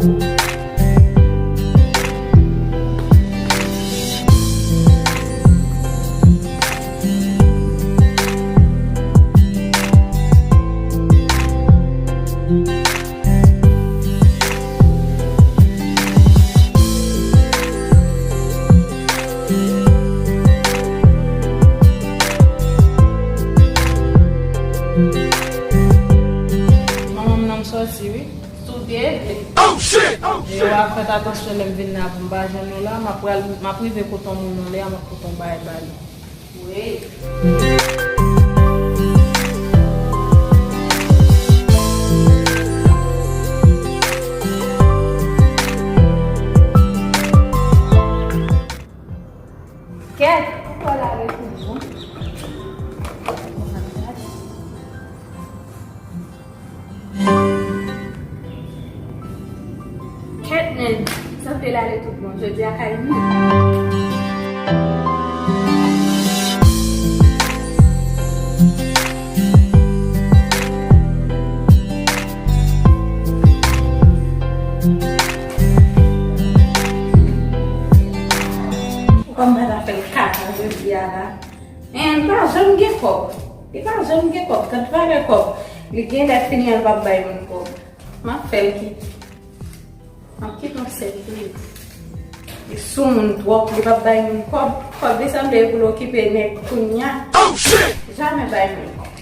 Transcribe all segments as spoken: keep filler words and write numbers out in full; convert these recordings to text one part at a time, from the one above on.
Manman m nan m sòti wi. Soudye vle. Yo ap fèt atansyon lè m vin la pou m pa jwenn nou la, m ap pral, m ap rive kote yon moun nan lè a, m ap pote yon bagay ba li. Wi. Kèt, ou pral ale toujou. Kèt, men, sa te lale tout bon. Jodi a kay nou. Ou konn mwen ta fè l kaka jodi a la. Men, li pa janm gen kòb. Li pa janm gen kòb. Gad valè kòb. Li gen lè fini an, l p ap bay moun kòb. M ap fè l kite. M ap kite yon sèl pou li. Li sou moun twòp, li p ap bay moun kòb. Kòb li sanble pou l okipe nèg kounya. Jamè bay moun kòb.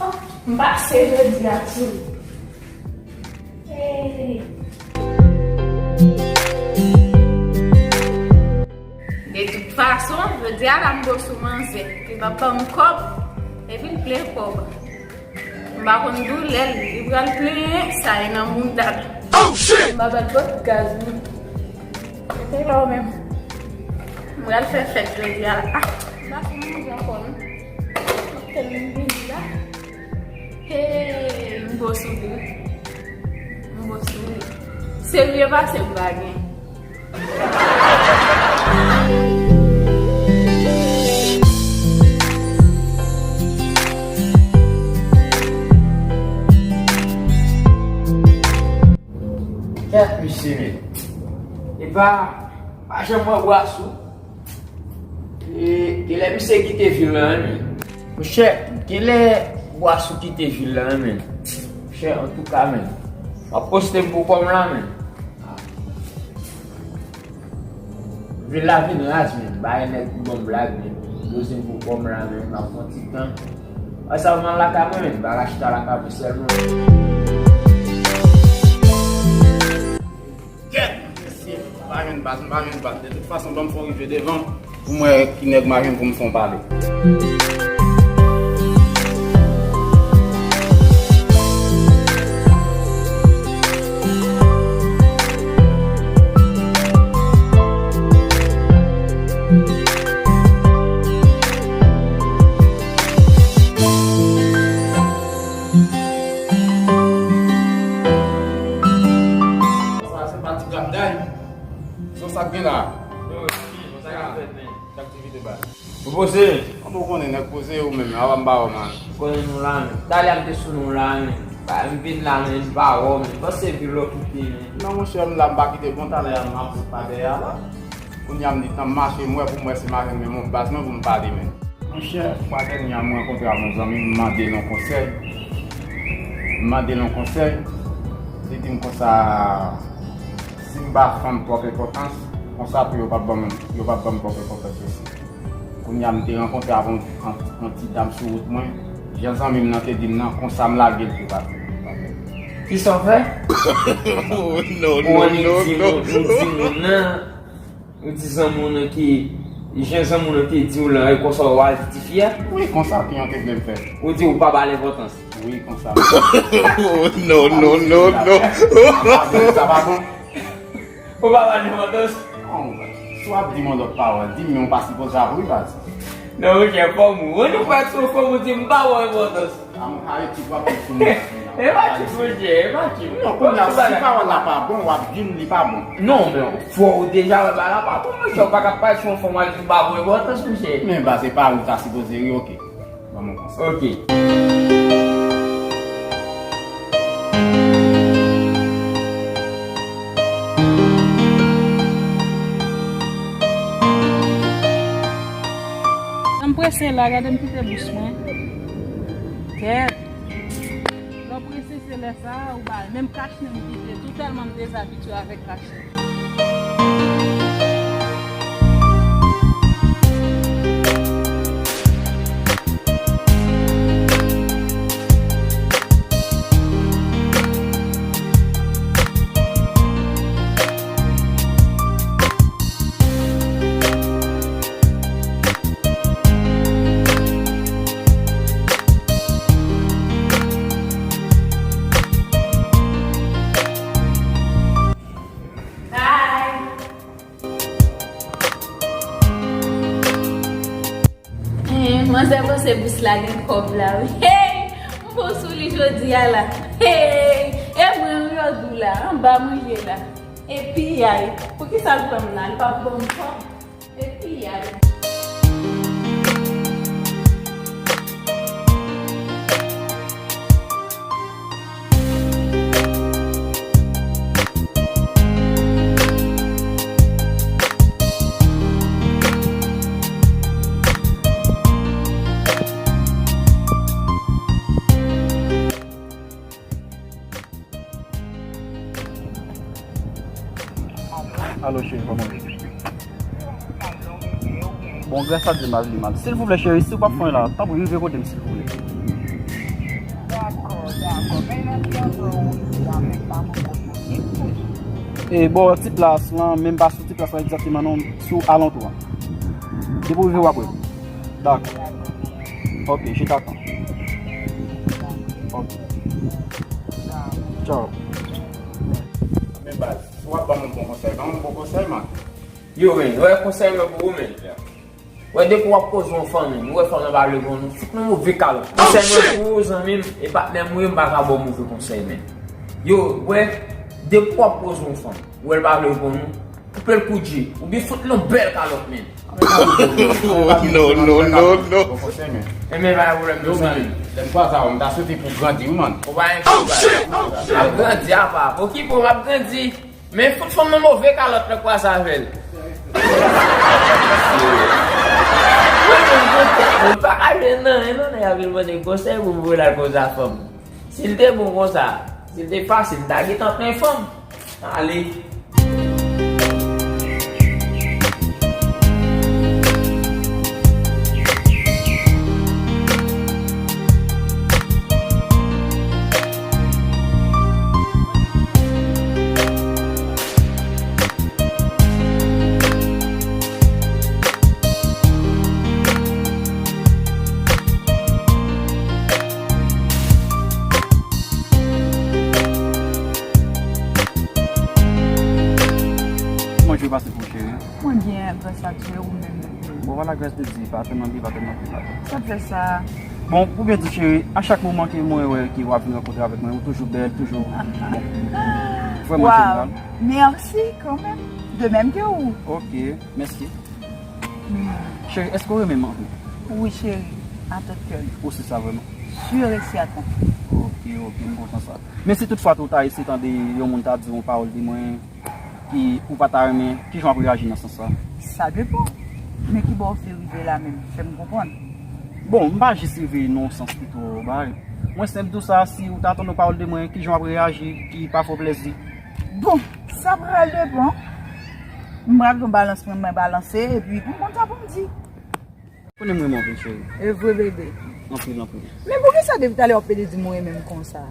Oh, m pase jodi a tou. Hey. De tout fason, jodi a la m bò sou manzè. Li p ap ban m kòb, epi l plen kòb. M pa konn doulè l, li pral plenyen sa e nan mouda l. M pa bat bòt gaz non. Rete la ou menm. M pral fè fèt jodi a la. Ah, m pa fin manje ankò non. M ap tann li vini la. Hey, m bò sou li. M bò sou li. Serye pase m pa gen. Kèt misye men. Epa, pa janm wè Bwasou. E, genlè misye kite vil la, wi, men. Monchè, genlè Bwasou kite vil la, wi, men. Monchè, antouka, men. W ap poste m pou kòb la, men. Vil la vin raz, men. Bay nèg pou ban m blag, men. Poze m pou kòb la, men. M ap pran ti tan. Wè sa, m al lakay mwen, men. M pa ka chita lakay mwen sèlman. Kèt! Mesye, m pa jwenn baz, m pa jwenn baz. De tout fason, ban m fè w rive devan pou m wè ki nèg m a jwenn pou m fè w pale. Sa se pa ti granday. Son sa k gen la. Yo, sa k ap fèt, men? Ki aktivite, baz? Ou poze? Kòman ou konnen nèg poze ou menm? Apa m pa wè w, man. Konnen nou la, men. Talè a m te sou nou la, men. Ba, m vin la, men, m pa wè w, men. Panse vil la okipe, men. Non, monchè, m la, m pa kite bon talè a, m ap pa dèyè a la. Kounye a m di tan m mache, m wè pou m wè si m a jwenn menm yon baz mwen pou m pale, men. Monchè, fwa dènye a m rankontre ak yon zanmi m, m mande l yon konsèy. M mande l yon konsèy. Li di m konsa, si m ba fanm twòp enpòtans, konsa tou yo p ap ban m, yo p ap ban m twòp enpòtans osi. Kounye a m te rankontre ak yon, yon, yon ti dam sou wout mwen. Jan zanmi m nan te di m nan, konsa m lage l tou pati. Kisa w fè? Oh, non, non, non, non. Ou annik di moun, ou di moun nan, ou di zanmi w nan ki, jan zanmi w nan te di w lan, e konsa w al di ti fi a? Wi, konsa fi an te vle m fè. Ou di ou pa ba l enpòtans? Wi, konsa. Oh, non, non, non, non. Sa pa bon, sa pa bon. Ou pa ba l enpòtans? Non, si w ap di m yon lòt pawòl, di m men w pa sipoze ap ri, baz. Non, monchè, fanm ou. Ou nou fè sou fanm ou di m pa ba w enpòtans. A m ka ret ti pwòp sou mwen. E pa ti, monchè, e pa ti. Non, kounye a, si pawòl la pa bon, w ap di m li pa bon. Non, men fò ou deja wè bagay la pa bon, monchè, ou pa ka pale sou yon fanm w al di ou pa ba l enpòtans, monchè. Men baz, se pa ou ta sipoze ri, oke. Ban m yon konsèy. Oke. Se la, gade m kite bous mwen. Kèt. Lè w prese, se lè sa a, ou ba l. Menm kach nen m kite tou, tèlman m dezabitye avèk kach nen. Hey! Eh, manzè panse bous la gen kòb la, wi. Hey! M bon sou li jodi a la. Hey! E mwen, wi, yo dou la, anba manje la. E piyay, poukisa l pran m la? Li pa ban m kòb? E piyay. Alo, cheri, kòman w ye? Bon, grasa Dye, m ap li mal. Silvouplè, cheri, si w p ap fè anyen la, tanpri, rive kote m, silvouplè. E bò ti plas lan, menm pa sou ti plas lan egzakteman non, sou alantou a. Depi w rive, w ap wè. Dakò. Ok, je t'attends. Ok. Tchao. Men baz, si w ap ban m yon bon konsèy, ban m yon bon konsèy, man. Yo, men, wè konsèy mwen pou ou, men. Wè, depi w ap koze yon fanm, ou wè fanm nan pa vle bon non, fout nan move kalòt. Konsèy mwen pou ou, zanmi m, e patnè m ou ye, m pa ka ba w move konsèy, men. Yo, wè, depi w ap koze yon fanm, ou wè l pa vle bon non, koupe l kou dje, oubyen fout l yon bèl kalòt, men. Oh, no, no, no, no. Bon konsèy, men. E men, pa gen pwoblèm, non, zanmi. Lè m kwaze avè w, m ta swete pou w grandi, wi, man. Ou pa enkyete, ou pa enkyete. M ap grandi apa. Okipe w, m ap grandi. Men fout fanm nan move kalòt lè kwaze avè l. Mwen pa ka jwenn nan, non, nèg ap vin mande konsèy pou m voye l al koze a fanm. Si l te bon konsa, si l te fasil, m ta gentan pran fanm. Ale. Kòman w pase pou cheri? Mwen byen, gras a Dye, ou menm? Bon, pa la grâce de Dieu, pa tèlman byen, pa tèlman byen, pa tèlman. Sa fè sa? Bon, pou byen di cheri, a chak moman ke mwen wè ke w ap vin rankontre avèk mwen, ou toujou bèl, toujou, bon, vrèman jeneral. Wow, mèsi kanmenm. De menm ke ou. Ok, mèsi. Cheri, èske w renmen m anpil? Wi, cheri, a tout kè m. Ou si sa vrèman? Sûr et certain. Ok, ok, m kontan sa. Men si toutfwa tou w ta eseye tande yon moun ta di w yon pawòl de mwen, ki ou pa ta renmen, kijan w ap reyaji nan sans sa? Sa depann. Men ki bò w vle rive la menm? Fè m konprann. Bon, m pa jis rive nan yon sans ki twò bagay. Mwen senp di w sa, si w ta tande yon pawòl de mwen, kijan w ap reyaji, ki pa fè w plèzi? Bon, sa pral depann. M pral gen balans mwen, mwen balanse, epi pou m konn sa pou m di. Konnen m renmen w anpil, cheri. E vre, bebe. Anpil, anpil. Men poukisa depi talè w ap pede di m ou renmen m konsa?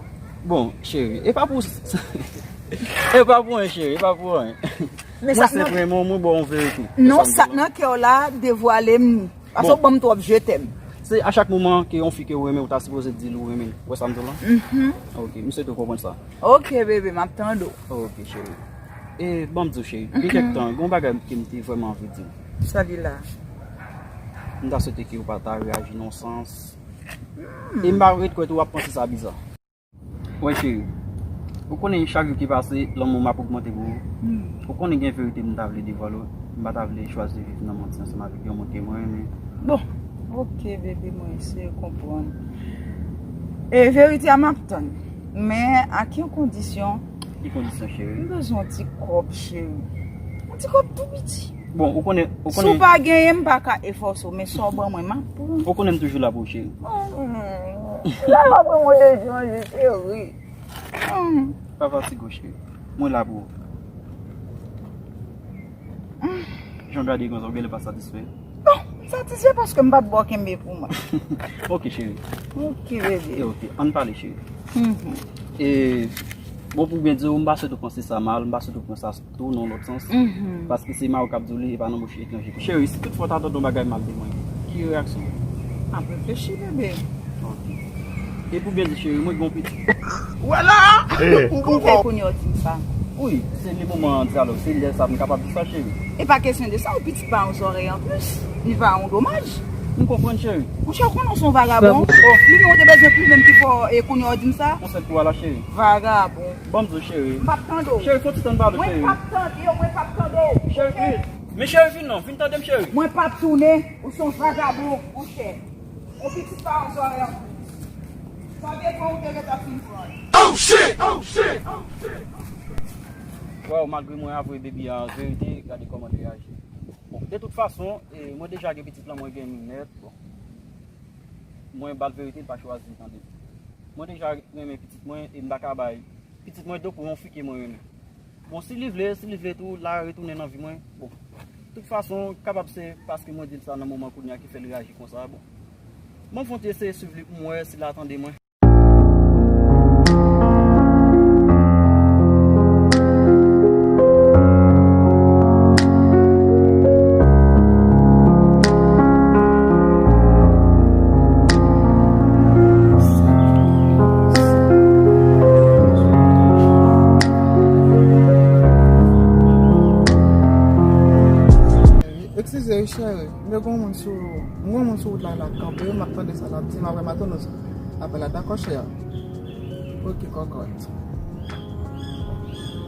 Bon, cheri, e pa pou, e pa pou anyen, cheri, e pa pou anyen. Men mwen senp renmen w, mwen ba w yon verite. Non, sa k nan kè w la, devwale m li. Paske w ban m twòp je t'aime. Se a chak moman ke yon fi ke w renmen, ou ta sipoze di l ou renmen l. Ou wè sa m di w la? Mhm. Ok, m swete w konprann sa. Ok, bebe, m ap tande w. Ok, cheri. E ban m di w, cheri, gen kèk tan, gen yon bagay ke m te vrèman anvi di w. Sa li la? M ta swete ke w pa ta reyaji nan yon sans. E m pa ret kwè tou w ap panse sa biza. Wè, cheri, ou konnen chak jou ki pase, lanmou m ap ogmante pou ou. Ou konnen gen verite m ta vle devwale w. M pa ta vle chwazi viv nan manti ansanm avèk yon moun ke mwen renmen. Bon, ok, bebe, mwen eseye konprann. E verite a m ap tann. Men ak yon kondisyon. Ki kondisyon, cheri? M bezwen yon ti kòb, cheri. Yon ti kòb tou piti. Bon, ou konnen, ou konnen. Si w pa genyen, m pa ka efòse w, men sa w ban mwen, m ap pran. Ou konnen m toujou la pou ou, cheri. Hmm. La w ap pran mwen de jan, cheri. Hmm. Pa fatige w, cheri. Mwen la pou ou. Jan w gade konsa, ou genlè pa satisfè. Bon, m satisfè paske m pa t ba w kenbe pou mwen. Ok, cheri. Ok, bebe. E ok, ann pale, cheri. Mhm. E, bon, pou byen di w, m pa swete w panse sa mal, m pa swete w pran sa tou nan lòt sans. Mhm. Paske se mari w k ap di w li, e pa nan bouch etranje. Cheri, si toutfwa w ta tande yon bagay mal de mwen, ki reyaksyon w? M ap reflechi, bebe. Ok. E pou byen di, cheri, mwen gen yon pitit. Wè la! Ou bon. Kòman w fè kounye a w di m sa? Wi, se le moman dyalòg, se lè sa m kapab di sa, cheri. E pa kesyon de sa, yon pitit pa yon zòrèy anplis, li pa yon domaj. M konprann, cheri. Monchè, ou konnen w se yon vagabon. Oh. Li menm ou te bezwen pli menm ki fò, e kounye a w di m sa? Yon sèl kou a la, cheri. Vagabon. Ban m di w, cheri. M p ap tande w. Cheri, fò ti tann pale, cheri. Mwen p ap tande w, mwen p ap tande w. Cheri, vin. Men cheri, vin non, vin tande m, cheri. Mwen p ap tounen, ou se yon vagabon, monchè. Yon pitit pa yon zòrèy anplis. Sa devan ou te gentan fin pran. Oh shit! Oh shit! Oh shit! Waw, malgre mwen avwe baby a verite, gade kòman li reyaji. Bon, de tout fason, e, mwen deja gen pitit lan, mwen gen minè, bon. Mwen ba l verite, li pa chwazi tande. Mwen deja renmen pitit mwen, e m pa ka bay pitit mwen do pou yon fi ke mwen renmen. Bon, si li vle, si li vle tou, l a retounen nan vi mwen. Bon, tout fason, kapab se paske mwen di l sa nan moman kounye a ki fè l reyaji konsa, bon. Mwen fon ti eseye swiv li pou m wè si l a tande mwen. Eskize wi, cheri. M gen yon moun sou, m gen yon moun sou wout la, l ap kanpe, m ap tande sa l ap di m, apre m a tounen apèl la, dakò, cheri? Ok, kòkòt.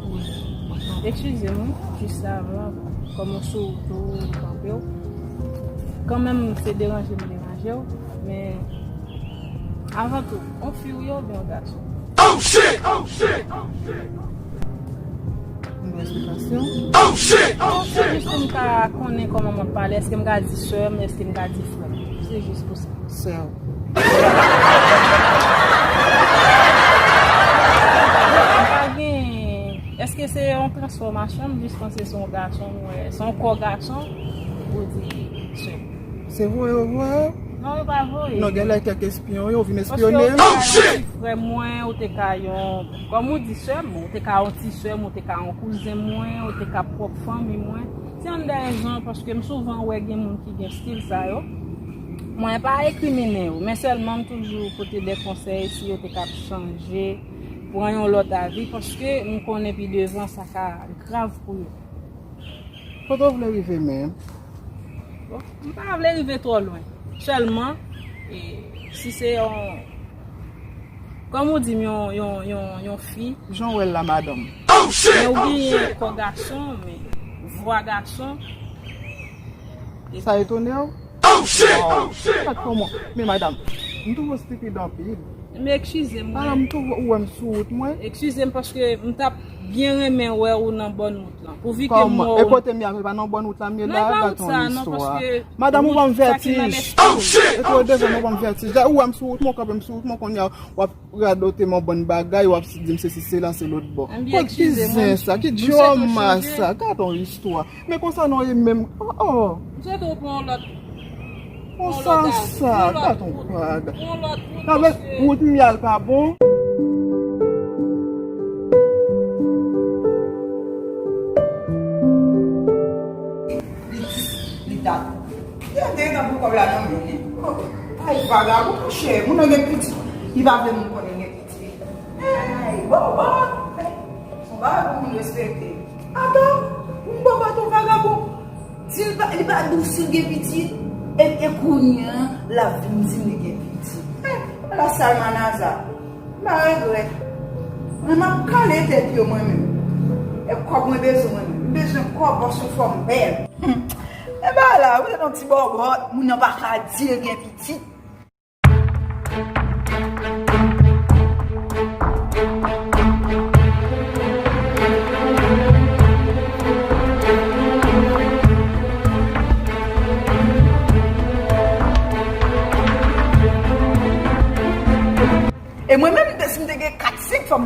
Wi. Eskize m, wi, jis avan, kòm ou sou wout ou, ou kanpe w. Kanmenm, se deranje m deranje w, men avan tou, on fi ou ye oubyen on gason? Oh shit! Oh shit! Oh shit! M dwe esplikasyon? Oh shit! Oh shit! Se jis pou m ka konnen kòman m ap pale, èske m ka di sè m, èske m ka di frè m? Se jis pou sa. Sè w. Pa gen, èske se yon transfòmasyon? M jis panse se yon gason, m wè, se yon kò gason, ou di sè m. Se voye yo voye w? Non, yo pa voye. Non, genlè kèk espyon, yo vin espyone. Paske ou te ka yon ti frè mwen, ou te ka yon, kòm ou di sè m, ou te ka yon ti sè m, ou te ka yon kouzen mwen, ou te ka pwòp fanmi mwen. Se youn dè rezon, paske m souvan wè gen moun ki gen stil sa yo. Mwen pa ekriminen yo, men sèlman m toujou pote de konsèy si yo te ka chanje, pran yon lòt avi, paske m konnen pi devan sa ka grav pou yo. Kote w vle rive menm? Bon, m pa vle rive twò lwen. Sèlman, e, si se yon, kòm ou di m, yon, yon, yon, yon fi. Jan w wè l la, madanm. Men ou genyen kò gason, men vwa gason. Sa etone w? Oh shit! Wow. Oh shit! Gad kòman. Men madanm, m twouve w stipid anpil. Men eskize m. Madanm, m twouve ou wè m sou wout mwen. Eskize m paske m t ap byen renmen wè ou nan bòn wout lan. Pouvi ke m wè w. E kote m ye a, se pa nan bòn wout la m ye la, gad yon istwa. Madanm, ou ban m vètij. Oh shit! E twò devan, ou ban m vètij. Ou wè m sou wout mwen, ou kanpe m sou wout mwen, kounye a, w ap radote m yon bann bagay, w ap di m sesi sela, se lòt bò. Kot bizens sa, ki djòma sa, gad yon istwa. Men konsa nou ye menm. Oh, oh. M swete w pran yon lòt. Konsa sa, gad yon bagay. Nan men wout m ye a l pa bon. Li, li dat. Li ap gen nan pou kòb la nan men li. Oh, ay, vagabon, monchè, moun nan gen pitit. Li pa vle moun konnen gen pitit. Ey, bòbòt! Son vagabon moun respekte. Atò, yon bòbòt, yon vagabon. Di l pa, li pa di w si l gen pitit. E, e kounye a, l ap vin di m li gen pitit. Ey, ala salmanaza. M pa regrèt. Mwen, m ap kale tèt yo, mwen menm. E kòb mwen bezwen, mwen menm. M bezwen kòb paske fò m bèl. Hmm. E ba la, ou te nan ti bòbòt, moun nan pa ka di l gen pitit.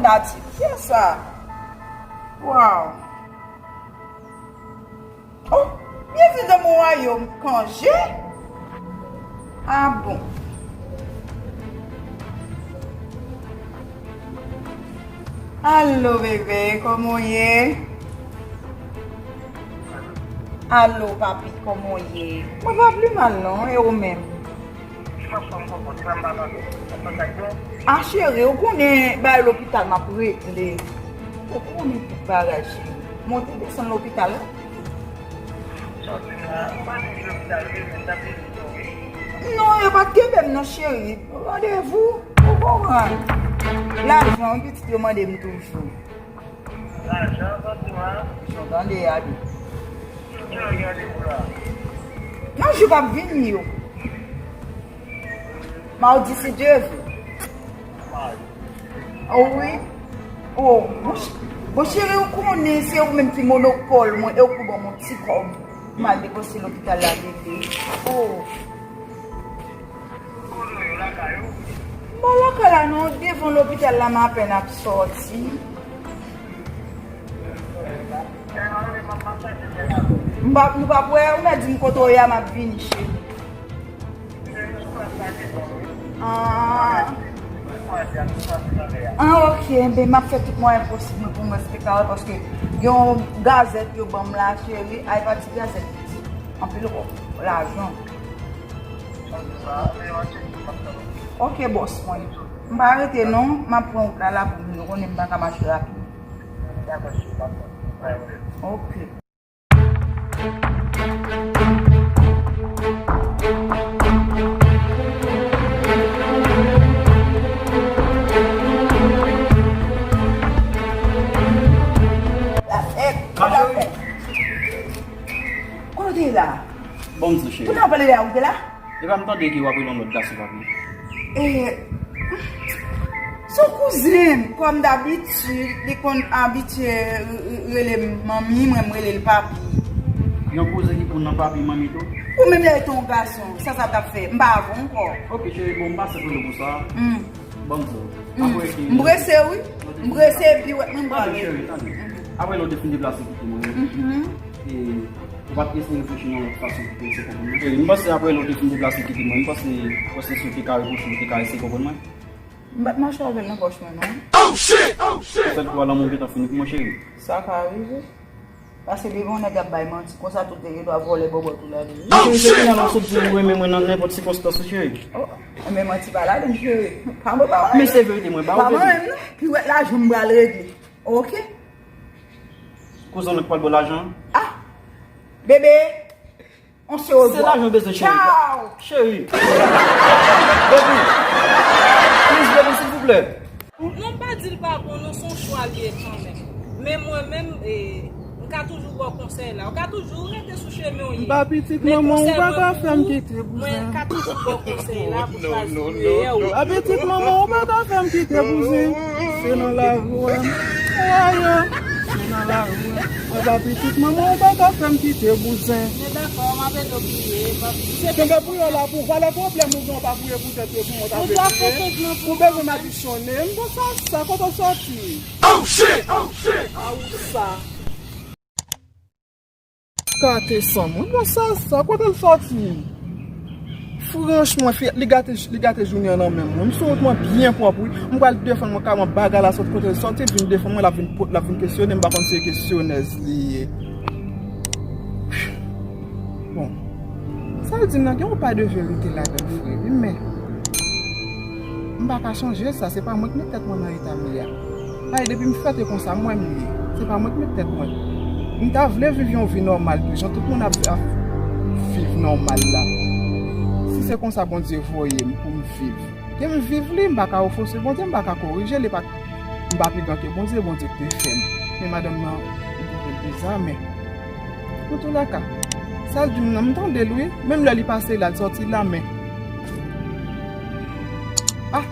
Sa ti fè sa. Waw. Oh, bienvenue dans mon royaume. Congé? Ah bon. Alo, bebe, kòman w ye? Alo, papi, kòman w ye? Mwen pa pli mal, non, e ou menm? Ah, cheri, ou konnen bay lopital m ap regle. Ou konnen tout bagay, cheri. Monte desann lopital la. Non, yo pa t kenbe m non, cheri. Randevou, ou konprann. Lajan, wi, pitit, yo mande m toujou. Lajan, kontinye. Jan tande a di. Ki lè gen randevou la? Nan jou k ap vini yo. Mawdi, si Dye vle. Oh wi. Oh, bon, ch- bon, cheri, ou konnen se ou menm ki monopòl mwen, e ou pou ban m yon ti kòb. M al depanse lopital la, bebe. Oh. Kote w ye, lakay ou? M pa lakay la non, devan lopital la, m apèn ap sòti. M pa, nou pa p wè, ou mèt di m kote w ye a, m ap vini, cheri. Ah. Ah, ok, ben, m ap fè tout mwayen posib mwen pou m respekte w, paske yon gazèt yo ban m la, cheri, ay pa ti gazèt piti. Anpil lajan. Ok, bòs mwen. M pa rete non, m ap pran wout la, la pou vin, ou konnen m pa ka mache rapid. Ok. Kote w te ye la? Bon, m di w, cheri. Tout an pale de la, ou te la? Epa m tande ke w ap rele yon lòt gason, papi. E, se yon kouzen m, kòm dabitid, li konn abitye re- re- rele m manmi, mwen m rele l papi. Yon kouzen ki konn nan papi, manmi tou? Ou menm lè te yon gason, sa sa t ap fè? M pa avè w ankò. Ok, cheri, bon, m pa santi pou sa. Hmm. Bon, m di w. Hmm. Apre ki M prese, wi. M prese, epi wè, mwen Tande, prale. Cheri, tande. Apre lè w te fin deplase kite mwen, Mhm. e, ou pa t eseye reflechi nan yon lòt fason pou w eseye konprann mwen? Cheri, m panse apre lè w te fin deplase kite mwen, m panse, ou panse si w te ka reflechi, ou te ka eseye konprann mwen? M pa t mache avè l nan pòch mwen, non. Anfèt, pou lanmou gentan fini pou mwen, cheri. Sa ka rive. Paske depi yon nèg ap bay manti konsa, tout nèg yo dwa vòlè bòbòt ou ladan. Cheri, se kounye a la w sot di w renmen mwen nan nenpòt sikonstans, wi, cheri. Oh, men manti pa ladan, cheri. Pa mwen, pa mwen. Men se verite mwen ba w, Pa mwen menm, non. Pi wè lajan m pral regle. Ok? Kouzen w ki pral ba w lajan an? Ah! Bebe! On se revoir. Se lajan w bezwen, cheri. Ciao! Cheri. Baby. Please, baby, silvouplè. Non, m pa di l pa bon, non, se yon chwa li ye kanmenm. Men mwen menm, e, m ka toujou ba w konsèy la. Ou ka toujou rete sou chemen w ye. M pa pitit manman, ou pa ka fè m kite bouzen. Mwen ka toujou ba w konsèy la pou chwazi meyè ou. M pa pitit manman, ou pa ka fè m kite bouzen. Se nan lari w wè m. Ayo, se nan lari w wè m. Mwen pa pitit manman, ou pa ka fè m kite bouzen. Men dakò, m ap ede w bliye, papi. Kenbe pou yo la pou valè pwoblèm ou gen, ou pa vouye pou tèt yo pou mwen ta fè bliye. Ou bezwen m adisyone m, bon sa, sa, kote w sòti? Oh shit! Oh shit! A ou sa. Kate san moun, bon sa, sa, kote l sòti? Franchman, fi, li gate, li gate jounen an nan men mwen. M sou wout mwen byen pwòp, wi. M pral defann mwen, kaman bagay la sòti, kote l sòti, l vin defann mwen, l ap vin pot, l ap vin kesyone m, m pa konn se kesyonèz li ye. Bon. Sa l di m nan, gen yon pa de verite ladan l, vre, wi, men m pa ka chanje sa, se pa mwen k met tèt mwen nan eta m ye a. Paske depi m fèt e konsa m wè m ye. Se pa mwen k met tèt mwen. M ta vle viv yon vi nòmal tou, jan tout moun ap, ap viv nòmal la. Si se konsa Bondye voye m pou m viv, ke m viv li, m pa ka ofanse Bondye, m pa ka korije li, pa, m pa pi gran ke Bondye, Bondye k te fè m. Men madanm nan, m twouve l biza, men, antoulèka, sa l di m nan, m tande l wi. Menm lè li pase la, l sòti la, men, ah,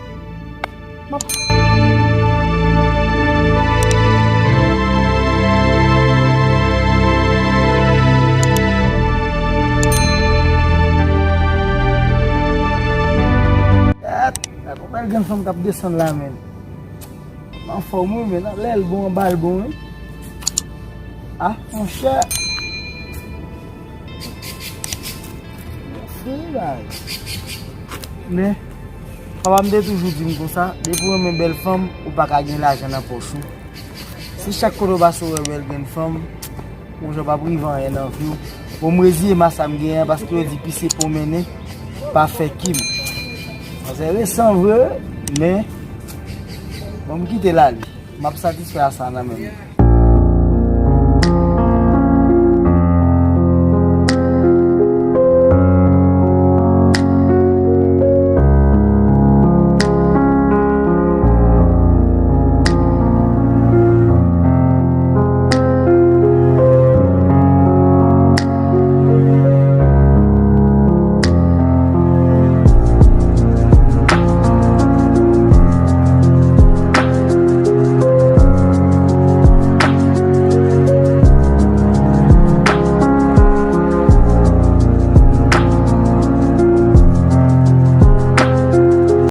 m ap Gad, gad, yon bèl grenn fanm k ap desann la, men. M Anfòm wi, men nan lè l bon, anba l bon wi. Ah, monchè. Fou bagay. Men, papa m te toujou di m konsa, depi w renmen bèl fanm, ou pa ka gen lajan nan pòch ou. Si chak kote w pase w wè bèl grenn fanm, ou jan p ap rive anyen nan vi w. Bon, m reziye m a sa m genyen an, paske yo di pise pon mennen, pa fè kim. Sa se resan vre, men, bon, m kite l ale. M ap satisfè a sa nan men m.